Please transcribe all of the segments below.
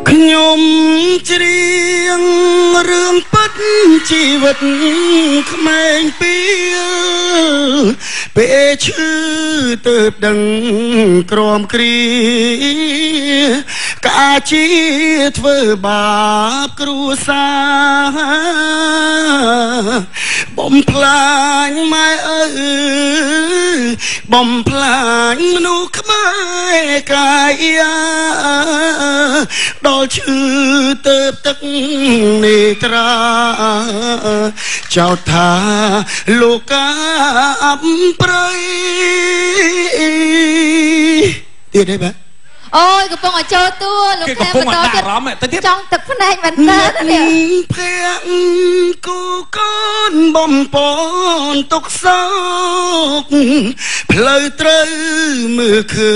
ខ្ញុំច្រៀងរឿងពិតជីវិតក្មេងពីពេលឈឺទើបដឹងក្រមគ្រាកាជាធ្វើបាបគ្រួសារបំផ្លាញម៉ែឪបំផ្លាញមនុស្សខ្មែរកាយាដល់ឈឺទៅទឹកនេត្រាចោទថាលោកាអប្រៃទៀតទេបាទ អូយកំពុងឲ្យចូលតួលោក គេកំពុងឲ្យដាក់អារម្មណ៍ទៅទៀត ចង់ទឹកភ្នែកមែនតើនេះ ភ័ក្រគូកូនបំពន់ទុកសោកផ្លូវត្រូវមើលឃើ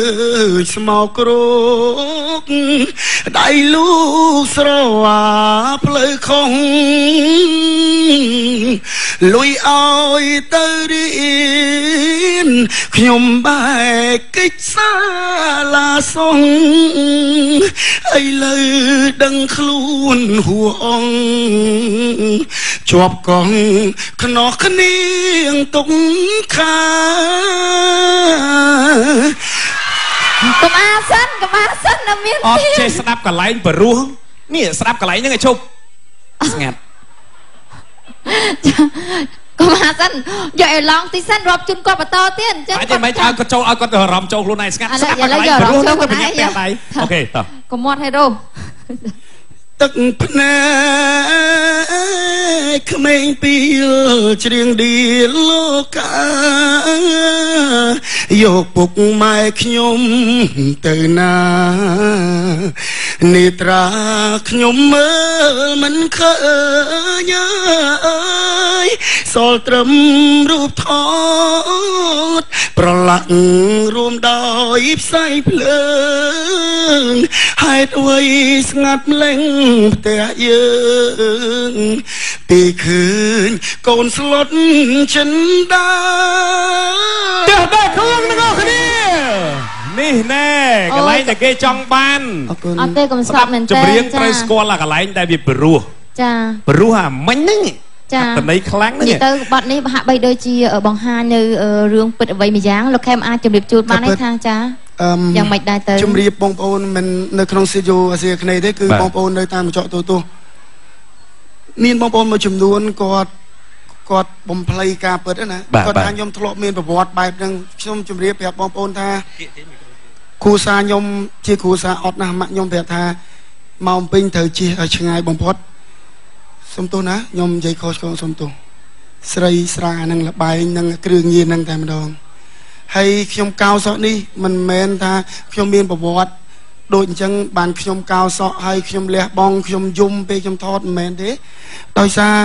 ញស្មោក្រកដៃលូស្រវាផ្លូវខុសលុយឲ្យទៅរៀនខ្ញុំបែកកិច្ចសាលាសងឥឡូវដឹងខ្លួនហួអងជាប់កង់ខ្នោះគ្នាងទុកខា កុំអាសិន កុំអាសិន នៅមាន អត់ចេះស្ដាប់កន្លែងបរោះនេះ ស្ដាប់កន្លែងហ្នឹងឲ្យឈប់ស្ងាត់ កុំអាសិន យកអេឡង់ទីសិន រាប់ជូនគាត់បន្តទៀត អញ្ចឹង តែមិនឲ្យគាត់ចូល ឲ្យគាត់អារម្មណ៍ចូលខ្លួនឯង ស្ងាត់ ស្ដាប់កន្លែងបរោះហ្នឹងទៅ ប្រញាប់ផ្ទះដៃ អូខេ តោះ កុំមាត់ហេរ៉ូ ទឹកភ្នែកក្មេងពីលច្រៀងឌីលោកាយកពុកម៉ែខ្ញុំទៅណានេត្រាខ្ញុំមើលមិនឃើញអើយ សល់ត្រឹមរូបថតប្រឡាក់រួមដោយផ្សៃភ្លើង ហេតុអ្វីស្ងាត់ម្លេងផ្ទះយើង ពីឃើញកូនស្លុតចិនដា ផ្ទះដែរគ្រឿងទាំងអស់គ្នានេះណែ កន្លែងដែលគេចង់បាន អរគុណ អត់ទេ កុំស្លាប់មែនតើ ចម្រៀងត្រូវស្គាល់អាកន្លែងដែលវាព្រោះ ចា ព្រោះអាមិញហ្នឹង ចា តន័យខ្លាំងហ្នឹង និយាយទៅបទនេះហាក់បីដូចជាបង្ហាញនៅរឿងពិតអ្វីមួយយ៉ាង លោកខេមអាចជម្រាបជូនបានទេថា ចា យ៉ាងម៉េចដែរទៅ ជម្រាបបងប្អូនមិននៅក្នុងស្ទូឌីយោអាស៊ីអាគ្នេយ៍ទេ គឺបងប្អូននៅតាមកញ្ចក់ទូទស្សន៍ មានបងប្អូនមួយចំនួនគាត់គាត់បំភ្លៃការពិតណា គាត់ថាខ្ញុំធ្លាប់មានប្រវត្តិបែបហ្នឹង ខ្ញុំជម្រាបប្រាប់បងប្អូនថាគ្រូសាខ្ញុំជាគ្រូសាអត់ណាស់ ម៉ាក់ខ្ញុំប្រាប់ថាមកពេញត្រូវជិះឲ្យឆ្ងាយបំផុត សុំទោសណាខ្ញុំនិយាយខុសឆ្គង សុំទោស ស្រីស្រានឹងលបែងនឹងគ្រឿងញៀននឹងតែម្ដង ហើយខ្ញុំកោសក់នេះមិនមែនថាខ្ញុំមានប្រវត្តិដូចអញ្ចឹងបានខ្ញុំកោសក់ ហើយខ្ញុំលះបង់ ខ្ញុំយំពេលខ្ញុំថត មិនមែនទេ ដោយសារ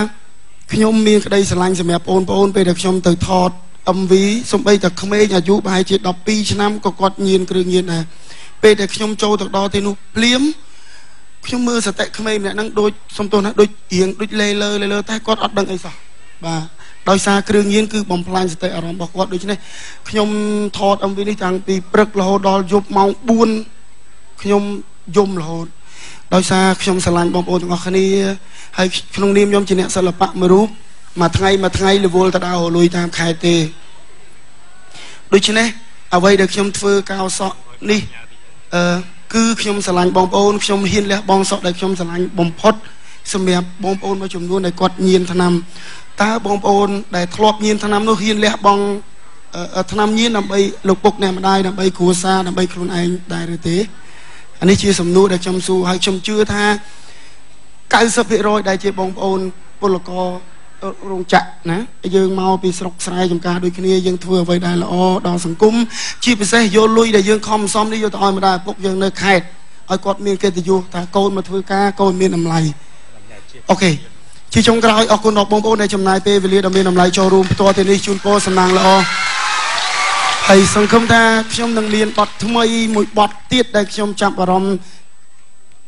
ខ្ញុំមានក្តីស្រឡាញ់សម្រាប់បងប្អូន ពេលដែលខ្ញុំទៅថត MV សំបីតែក្មេងអាយុប្រហែលជា12ឆ្នាំក៏គាត់ញៀនគ្រឿងញៀនដែរ ពេលដែលខ្ញុំចូលទៅដល់ទីនោះភ្លាម ខ្ញុំមើលសតិក្មេងម្នាក់ហ្នឹងដូច សុំទោសណា ដូចរៀងដូចលេលើលេលើ តែគាត់អត់ដឹងអីសោះ បាទ ដោយសារគ្រឿងញៀនគឺបំផ្លាញសតិអារម្មណ៍របស់គាត់ ដូច្នេះខ្ញុំថត MV នេះតាំងពីព្រឹករហូតដល់យប់ម៉ោង4 ខ្ញុំយំរហូត ដោយសារខ្ញុំស្រឡាញ់បងប្អូនទាំងអស់គ្នា ហើយក្នុងនាមខ្ញុំជាអ្នកសិល្បៈមួយរូប មួយថ្ងៃមួយថ្ងៃរវល់ទៅដល់លុយតាមខេត្តទេ ដូច្នេះអ្វីដែលខ្ញុំធ្វើកោសក់នេះ អឺគឺខ្ញុំស្រឡាញ់បងប្អូន ខ្ញុំហ៊ានលះបង់សក់ដែលខ្ញុំស្រឡាញ់បំផុតសម្រាប់បងប្អូនមួយចំនួនដែលគាត់ញៀនថ្នាំ តើបងប្អូនដែលធ្លាប់ញៀនថ្នាំនោះហ៊ានលះបង់ថ្នាំញៀនដើម្បីលោកពុកអ្នកម្ដាយ ដើម្បីគ្រួសារ ដើម្បីខ្លួនឯងដែរឬទេ? អានេះជាសំណួរដែលខ្ញុំសួរ ហើយខ្ញុំជឿថា90%ដែលជាបងប្អូនពលកររោងចក្រណា យើងមកពីស្រុកស្រែចម្ការដូចគ្នា យើងធ្វើអ្វីដែលល្អដល់សង្គម ជាពិសេសយកលុយដែលយើងខំសំនេះយកទៅឲ្យម្ដាយឪពុកយើងនៅខេត្ត ឲ្យគាត់មានកិត្តិយសថាកូនមកធ្វើការ កូនមានតម្លៃ អូខេ ជាចុងក្រោយ អរគុណដល់បងប្អូនដែលចំណាយពេលវេលាដ៏មានតម្លៃចូលរួមផ្ទាល់ទីនេះ ជូនពរសំណាងល្អ ហើយសង្ឃឹមថាខ្ញុំនឹងមានបទថ្មីមួយបទទៀតដែលខ្ញុំចាប់អារម្មណ៍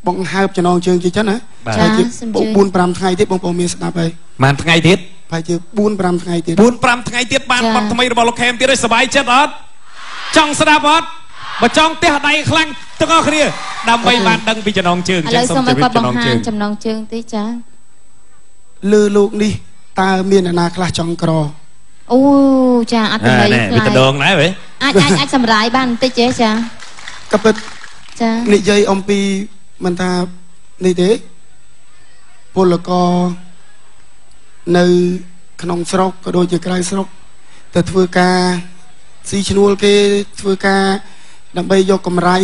បង្ហើបចំណងជើងជាចឹងណា ហើយជា4 5ថ្ងៃទៀតបងប្អូនមានស្ដាប់ហើយ បានថ្ងៃទៀត ប្រហែលជា4 5ថ្ងៃទៀត 4 5ថ្ងៃទៀតបានបទថ្មីរបស់លោកខេមទៀត ឲ្យសប្បាយចិត្តអត់? ចង់ស្ដាប់អត់? បើចង់ផ្ទះដៃខ្លាំងទាំងអស់គ្នាដើម្បីបានដឹងពីចំណងជើង ឥឡូវសូមឲ្យគាត់បង្ហាញចំណងជើងតិចចា លើលោកនេះតើមានអ្នកណាខ្លះចង់ក្រ អូចា អត្តន័យ ខ្លាំងវាដងដែរវ៉េ អាចអាចអាចសម្រាយបានបន្តិចទេចា ក៏ពិតចា និយាយអំពីមិនថានេះទេ ពលករនៅក្នុងស្រុកក៏ដូចជាក្រៅស្រុក ទៅធ្វើការស៊ីឈ្នួលគេ ធ្វើការដើម្បីយកកម្រៃ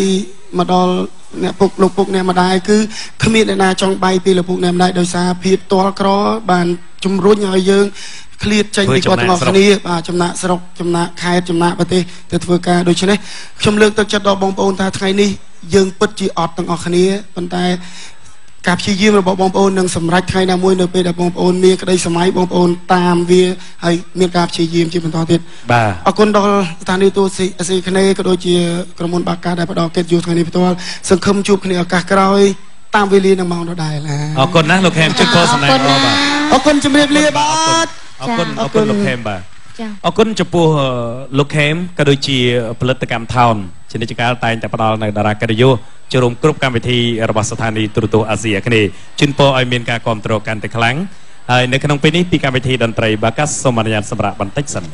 មកដល់អ្នកពុកលោកពុកអ្នកម្ដាយ គឺគ្មានអ្នកណាចង់បាយពីលោកពុកអ្នកម្ដាយ ដោយសារភាពទាល់ក្របានជំរុញឲ្យយើងឃ្លាតចេញពីគាត់ទាំងអស់គ្នា បាទ ចំណាក់ស្រុក ចំណាក់ខេត្ត ចំណាក់ប្រទេស ទៅធ្វើការ។ ដូច្នេះខ្ញុំលើកទឹកចិត្តដល់បងប្អូនថា ថ្ងៃនេះយើងពិតជាអត់ទាំងអស់គ្នា ប៉ុន្តែការព្យាយាមរបស់បងប្អូននឹងសម្រេចថ្ងៃណាមួយ នៅពេលដែលបងប្អូនមានក្តីសម័យ បងប្អូនតាមវា ហើយមានការព្យាយាមជាបន្តទៀត។ បាទ អរគុណដល់ស្ថានីយទូស៊ីស៊ីគ្នេ ក៏ដូចជាក្រុមហ៊ុនបាកាដែលផ្ដល់កិត្តិយសថ្ងៃនេះផ្ទាល់។ សង្ឃឹមជួបគ្នាឱកាសក្រោយ តាមវេលានិងម៉ោងដដែល។ អរគុណណាស់លោកខេម ជូនពរសំណាងល្អ បាទ អរគុណ ជម្រាបលា បាទ អរគុណ អរគុណលោកខេម បាទ អរគុណចំពោះលោកខេម ក៏ដូចជាផលិតកម្មថោនជានិច្ចកាលតែងតែផ្ដល់នៅតារាកិត្តិយសចូលរួមគ្រប់កម្មវិធីរបស់ស្ថានីយទូរទស្សន៍អាស៊ីអាគ្នេយ៍។ ជូនពរឲ្យមានការគ្រប់គ្រងកាន់តែខ្លាំង។ ហើយនៅក្នុងពេលនេះ ពីកម្មវិធីតន្ត្រីបាកាស សូមអនុញ្ញាតសម្រាប់បន្តិចសិន។